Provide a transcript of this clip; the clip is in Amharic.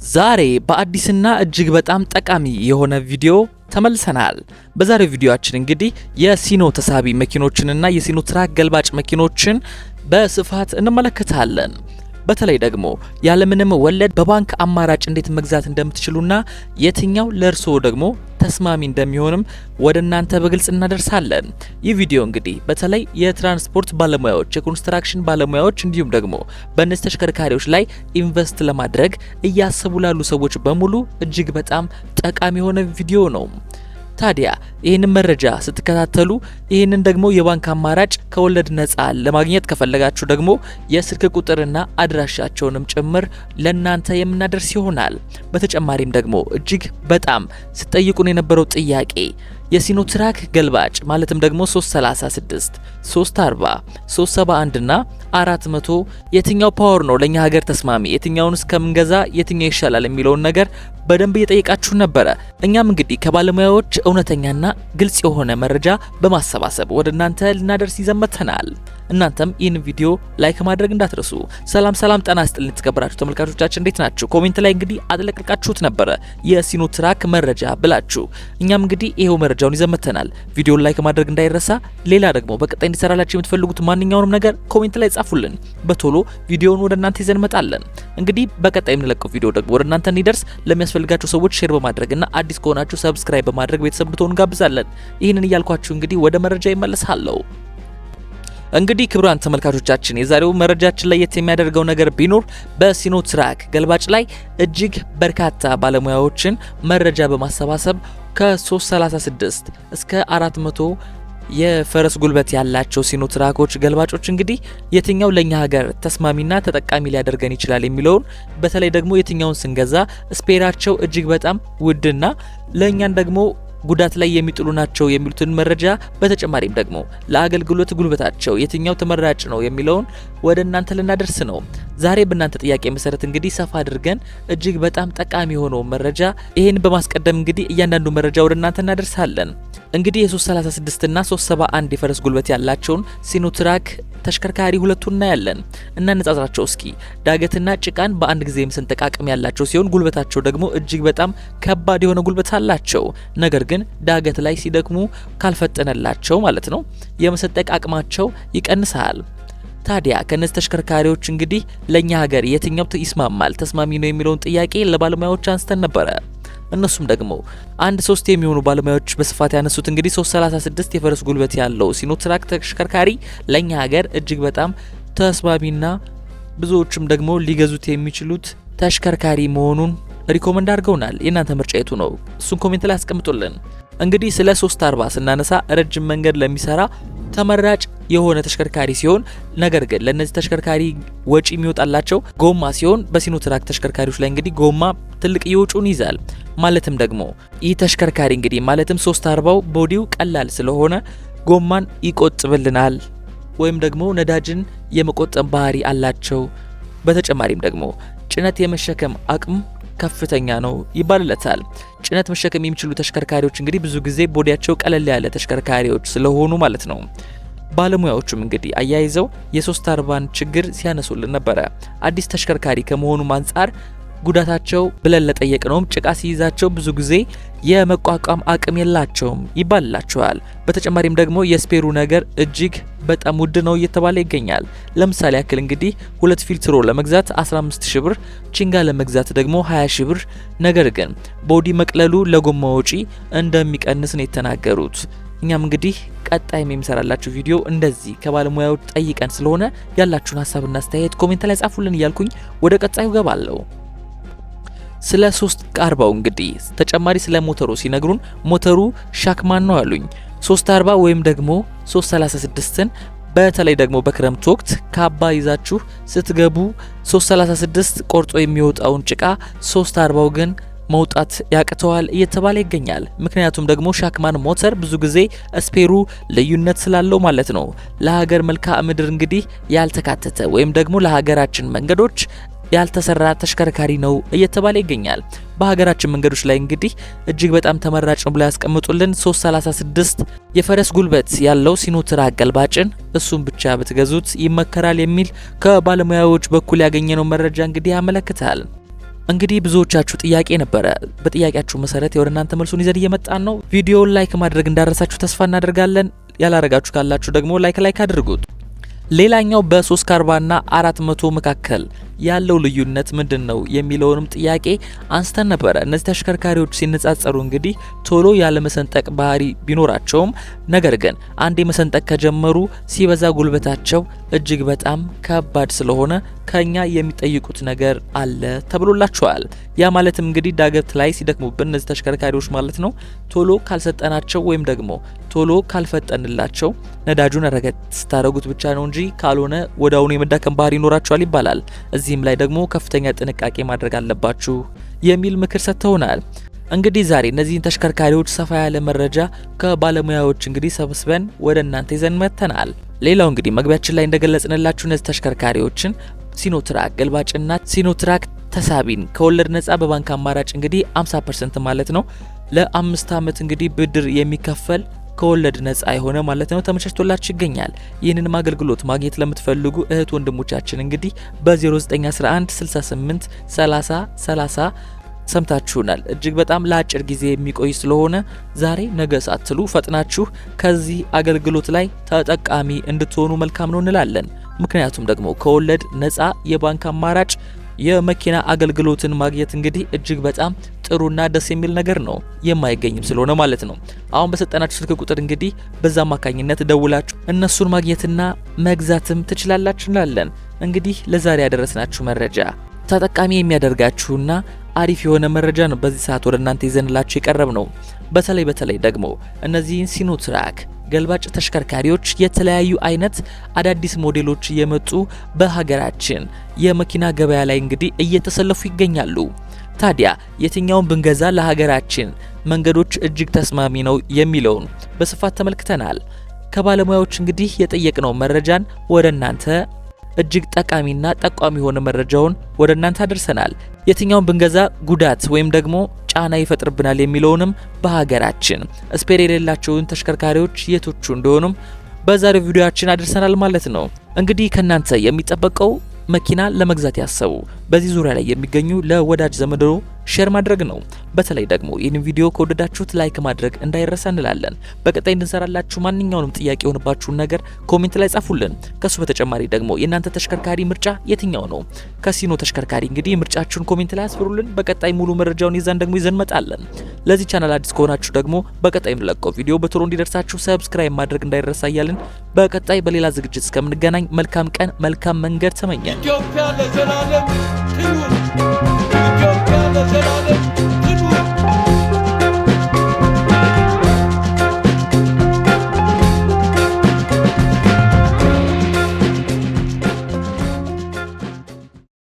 ዛሬ በአዲስና እጅግ በጣም ጠቃሚ የሆነ ቪዲዮ ተመልሰናል። በዛሬው ቪዲዮአችን እንግዲህ የሲኖ ተሳቢ መኪኖችንና የሲኖ ትራክ ገልባጭ መኪኖችን በስፋት እንመለከታለን። በተለይ ደግሞ ያለምንም ወለድ በባንክ አማራጭ እንዴት መግዛት እንደምትችሉና የትኛው ለእርስዎ ደግሞ ተስማሚ እንደሚሆንም ወደ እናንተ በግልጽ እናደርሳለን። ይህ ቪዲዮ እንግዲህ በተለይ የትራንስፖርት ባለሙያዎች፣ የኮንስትራክሽን ባለሙያዎች እንዲሁም ደግሞ በእነዚህ ተሽከርካሪዎች ላይ invest ለማድረግ እያሰቡ ላሉ ሰዎች በሙሉ እጅግ በጣም ጠቃሚ የሆነ ቪዲዮ ነው። ታዲያ ይህንን መረጃ ስትከታተሉ ይህንን ደግሞ የባንክ አማራጭ ከወለድ ነፃ ለማግኘት ከፈለጋችሁ ደግሞ የስልክ ቁጥርና አድራሻቸውንም ጭምር ለእናንተ የምናደርስ ይሆናል። በተጨማሪም ደግሞ እጅግ በጣም ስትጠይቁን የነበረው ጥያቄ የሲኖትራክ ገልባጭ ማለትም ደግሞ 336፣ 340፣ 371 እና 400 የትኛው power ነው ለኛ ሀገር ተስማሚ፣ የትኛውን እስከምንገዛ የትኛው ይሻላል የሚለውን ነገር በደንብ እየጠየቃችሁ ነበረ። እኛም እንግዲህ ከባለሙያዎች እውነተኛና ግልጽ የሆነ መረጃ በማሰባሰብ ወደ እናንተ ልናደርስ ይዘን መጥተናል። እናንተም ይህን ቪዲዮ like ማድረግ እንዳትረሱ። ሰላም ሰላም፣ ጤና ይስጥልኝ የተከበራችሁ ተመልካቾቻችን እንዴት ናችሁ? Comment ላይ እንግዲህ አጥለቅልቃችሁት ነበረ የሲኖትራክ መረጃ ብላችሁ። እኛም እንግዲህ ይሄው መረጃውን ይዘን መጥተናል። ቪዲዮን like ማድረግ እንዳይረሳ። ሌላ ደግሞ በቀጣይ እንዲሰራላችሁ የምትፈልጉት ማንኛውንም ነገር comment ላይ ጻፉልን። በቶሎ ቪዲዮውን ወደ እናንተ ይዘን እንመጣለን። እንግዲህ በቀጣይ የምንለቀው ቪዲዮ ደግሞ ወደ እናንተ እንዲደርስ ለሚያስፈልጋቸው ሰዎች share በማድረግና አዲስ ከሆናችሁ subscribe በማድረግ ቤተሰብ እንድትሆኑ እንጋብዛለን። ይህንን እያልኳችሁ እንግዲህ ወደ መረጃ ይመለሳለሁ። እንግዲህ ክቡራን ተመልካቾቻችን የዛሬው መረጃችን ለየት የሚያደርገው ነገር ቢኖር በሲኖትራክ ገልባጭ ላይ እጅግ በርካታ ባለሙያዎችን መረጃ በማሰባሰብ ከ336 እስከ 400 የፈረስ ጉልበት ያላቸው ሲኖትራኮች ገልባጮች እንግዲህ የትኛው ለኛ ሀገር ተስማሚና ተጠቃሚ ሊያደርገን ይችላል የሚለውን፣ በተለይ ደግሞ የትኛውን ስንገዛ spare ኣቸው እጅግ በጣም ውድና ለእኛን ደግሞ ጉዳት ላይ የሚጥሉ ናቸው የሚሉትን መረጃ፣ በተጨማሪም ደግሞ ለአገልግሎት ጉልበታቸው የትኛው ተመራጭ ነው የሚለውን ወደ እናንተ ልናደርስ ነው። ዛሬ በእናንተ ጥያቄ መሰረት እንግዲህ ሰፋ አድርገን እጅግ በጣም ጠቃሚ የሆነው መረጃ ይህን በማስቀደም እንግዲህ እያንዳንዱ መረጃ ወደ እናንተ እናደርሳለን። እንግዲህ የ336 እና 371 የፈረስ ጉልበት ያላቸውን ሲኖትራክ ተሽከርካሪ ሁለቱን እናያለን። እናነጻጽራቸው እስኪ። ዳገትና ጭቃን በአንድ ጊዜ የመሰንጠቅ አቅም ያላቸው ሲሆን ጉልበታቸው ደግሞ እጅግ በጣም ከባድ የሆነ ጉልበት አላቸው። ነገር ግን ዳገት ላይ ሲደክሙ ካልፈጠነላቸው ማለት ነው የመሰንጠቅ አቅማቸው ይቀንሳል። ታዲያ ከነዚህ ተሽከርካሪዎች እንግዲህ ለኛ ሀገር የትኛው ይስማማል፣ ተስማሚ ነው የሚለውን ጥያቄ ለባለሙያዎች አንስተን ነበረ። እነሱም ደግሞ አንድ ሶስት የሚሆኑ ባለሙያዎች በስፋት ያነሱት እንግዲህ 336 የፈረስ ጉልበት ያለው ሲኖትራክ ተሽከርካሪ ለኛ ሀገር እጅግ በጣም ተስማሚና ብዙዎችም ደግሞ ሊገዙት የሚችሉት ተሽከርካሪ መሆኑን recommend አድርገውናል። የእናንተ ምርጫ የቱ ነው? እሱን comment ላይ አስቀምጡልን። እንግዲህ ስለ 340 ስናነሳ ረጅም መንገድ ለሚሰራ ተመራጭ የሆነ ተሽከርካሪ ሲሆን ነገር ግን ለእነዚህ ተሽከርካሪ ወጪ የሚወጣላቸው ጎማ ሲሆን በሲኖትራክ ተሽከርካሪዎች ላይ እንግዲህ ጎማ ትልቅ የወጪውን ይዛል። ማለትም ደግሞ ይህ ተሽከርካሪ እንግዲህ ማለትም 340ው body ው ቀላል ስለሆነ ጎማን ይቆጥብልናል ወይም ደግሞ ነዳጅን የመቆጠብ ባህሪ አላቸው። በተጨማሪም ደግሞ ጭነት የመሸከም አቅም ከፍተኛ ነው ይባልለታል። ጭነት መሸከም የሚችሉ ተሽከርካሪዎች እንግዲህ ብዙ ጊዜ body ያቸው ቀለል ያለ ተሽከርካሪዎች ስለሆኑ ማለት ነው። ባለሙያዎቹም እንግዲህ አያይዘው የ340ን ችግር ሲያነሱልን ነበረ። አዲስ ተሽከርካሪ ከመሆኑም አንጻር ጉዳታቸው ብለን ለጠየቅነውም ጭቃ ሲይዛቸው ብዙ ጊዜ የመቋቋም አቅም የላቸውም ይባልላቸዋል። በተጨማሪም ደግሞ የ spare ኡ ነገር እጅግ በጣም ውድ ነው እየተባለ ይገኛል። ለምሳሌ ያክል እንግዲህ ሁለት ፊልትሮ ለመግዛት 15 ሺህ ብር፣ ቺንጋ ለመግዛት ደግሞ 20 ሺህ ብር። ነገር ግን body መቅለሉ ለጎማ ወጪ እንደሚቀንስ ነው የተናገሩት። እኛም እንግዲህ ቀጣይም የሚሰራላችሁ ቪዲዮ እንደዚህ ከባለሙያዎች ጠይቀን ስለሆነ ያላችሁን ሀሳብና አስተያየት comment ላይ ጻፉልን እያልኩኝ ወደ ቀጣዩ ገባለሁ። ስለ 340ው እንግዲህ ተጨማሪ ስለ ሞተሩ ሲነግሩን ሞተሩ ሻክማን ነው አሉኝ። 340 ወይም ደግሞ 336ን በተለይ ደግሞ በክረምት ወቅት ካባ ይዛችሁ ስትገቡ 336 ቆርጦ የሚወጣውን ጭቃ 340ው ግን መውጣት ያቅተዋል እየተባለ ይገኛል። ምክንያቱም ደግሞ ሻክማን ሞተር ብዙ ጊዜ spare ኡ ልዩነት ስላለው ማለት ነው። ለሀገር መልክዓ ምድር እንግዲህ ያልተካተተ ወይም ደግሞ ለሀገራችን መንገዶች ያልተሰራ ተሽከርካሪ ነው እየተባለ ይገኛል። በሀገራችን መንገዶች ላይ እንግዲህ እጅግ በጣም ተመራጭ ነው ብለው ያስቀምጡልን 336 የፈረስ ጉልበት ያለው ሲኖትራክ ገልባጭን እሱን ብቻ ብትገዙት ይመከራል የሚል ከባለሙያዎች በኩል ያገኘነው መረጃ እንግዲህ ያመለክታል። እንግዲህ ብዙዎቻችሁ ጥያቄ ነበረ። በጥያቄያችሁ መሰረት ወደ እናንተ መልሱን ይዘን እየመጣን ነው። ቪዲዮውን like ማድረግ እንዳረሳችሁ ተስፋ እናደርጋለን። ያላረጋችሁ ካላችሁ ደግሞ like like አድርጉት። ሌላኛው በ3 ከ40 እና 400 መካከል ያለው ልዩነት ምንድን ነው የሚለውንም ጥያቄ አንስተን ነበረ። እነዚህ ተሽከርካሪዎች ሲነጻጸሩ እንግዲህ ቶሎ ያለመሰንጠቅ ባህሪ ቢኖራቸውም ነገር ግን አንዴ መሰንጠቅ ከጀመሩ ሲበዛ ጉልበታቸው እጅግ በጣም ከባድ ስለሆነ ከኛ የሚጠይቁት ነገር አለ ተብሎላቸዋል። ያ ማለትም እንግዲህ ዳገት ላይ ሲደክሙብን እነዚህ ተሽከርካሪዎች ማለት ነው ቶሎ ካልሰጠናቸው ወይም ደግሞ ቶሎ ካልፈጠንላቸው ነዳጁን ረገጥ ስታደርጉት ብቻ ነው እንጂ ካልሆነ ወዲያውኑ የመዳከም ባህሪ ይኖራቸዋል ይባላል። እዚህም ላይ ደግሞ ከፍተኛ ጥንቃቄ ማድረግ አለባችሁ የሚል ምክር ሰጥተውናል። እንግዲህ ዛሬ እነዚህን ተሽከርካሪዎች ሰፋ ያለ መረጃ ከባለሙያዎች እንግዲህ ሰብስበን ወደ እናንተ ይዘን መጥተናል። ሌላው እንግዲህ መግቢያችን ላይ እንደገለጽንላችሁ እነዚህ ተሽከርካሪዎችን ሲኖትራክ ገልባጭና ሲኖትራክ ተሳቢን ከወለድ ነጻ በባንክ አማራጭ እንግዲህ 50% ማለት ነው ለ5 ዓመት እንግዲህ ብድር የሚከፈል ከወለድ ነጻ የሆነ ማለት ነው ተመቻችቶላችሁ ይገኛል። ይህንንም አገልግሎት ማግኘት ለምትፈልጉ እህት ወንድሞቻችን እንግዲህ በ0911 68 30 30 ሰምታችሁናል። እጅግ በጣም ለአጭር ጊዜ የሚቆይ ስለሆነ ዛሬ ነገ ሳትሉ ፈጥናችሁ ከዚህ አገልግሎት ላይ ተጠቃሚ እንድትሆኑ መልካም ነው እንላለን። ምክንያቱም ደግሞ ከወለድ ነጻ የባንክ አማራጭ የመኪና አገልግሎትን ማግኘት እንግዲህ እጅግ በጣም ጥሩና ደስ የሚል ነገር ነው፣ የማይገኝም ስለሆነ ማለት ነው። አሁን በሰጠናችሁ ስልክ ቁጥር እንግዲህ በዛ አማካኝነት ደውላችሁ እነሱን ማግኘትና መግዛትም ትችላላችሁ እንላለን። እንግዲህ ለዛሬ ያደረስናችሁ መረጃ ተጠቃሚ የሚያደርጋችሁና አሪፍ የሆነ መረጃ ነው በዚህ ሰዓት ወደ እናንተ ይዘንላችሁ የቀረብ ነው። በተለይ በተለይ ደግሞ እነዚህን ሲኖትራክ ገልባጭ ተሽከርካሪዎች የተለያዩ አይነት አዳዲስ ሞዴሎች እየመጡ በሀገራችን የመኪና ገበያ ላይ እንግዲህ እየተሰለፉ ይገኛሉ። ታዲያ የትኛውን ብንገዛ ለሀገራችን መንገዶች እጅግ ተስማሚ ነው የሚለውን በስፋት ተመልክተናል። ከባለሙያዎች እንግዲህ የጠየቅነው መረጃን ወደ እናንተ እጅግ ጠቃሚና ጠቋሚ የሆነ መረጃውን ወደ እናንተ አድርሰናል። የትኛውን ብንገዛ ጉዳት ወይም ደግሞ ጫና ይፈጥርብናል የሚለውንም በሀገራችን spare የሌላቸውን ተሽከርካሪዎች የቶቹ እንደሆኑም በዛሬው ቪዲዮአችን አድርሰናል ማለት ነው። እንግዲህ ከናንተ የሚጠበቀው መኪና ለመግዛት ያሰቡ በዚህ ዙሪያ ላይ የሚገኙ ለወዳጅ ዘመዶ share ማድረግ ነው። በተለይ ደግሞ ይህን ቪዲዮ ከወደዳችሁት like ማድረግ እንዳይረሳ እንላለን። በቀጣይ እንድንሰራላችሁ ማንኛውንም ጥያቄ የሆነባችሁን ነገር comment ላይ ጻፉልን። ከሱ በተጨማሪ ደግሞ የእናንተ ተሽከርካሪ ምርጫ የትኛው ነው? ከሲኖ ተሽከርካሪ እንግዲህ ምርጫችሁን comment ላይ አስፍሩልን። በቀጣይ ሙሉ መረጃውን ይዘን ደግሞ ይዘን እንመጣለን። ለዚህ ቻናል አዲስ ከሆናችሁ ደግሞ በቀጣይ የምንለቀው ቪዲዮ በቶሎ እንዲደርሳችሁ subscribe ማድረግ እንዳይረሳ እያልን በቀጣይ በሌላ ዝግጅት እስከምንገናኝ መልካም ቀን፣ መልካም መንገድ ተመኘን። ኢትዮጵያ ለዘላለም ትኑር።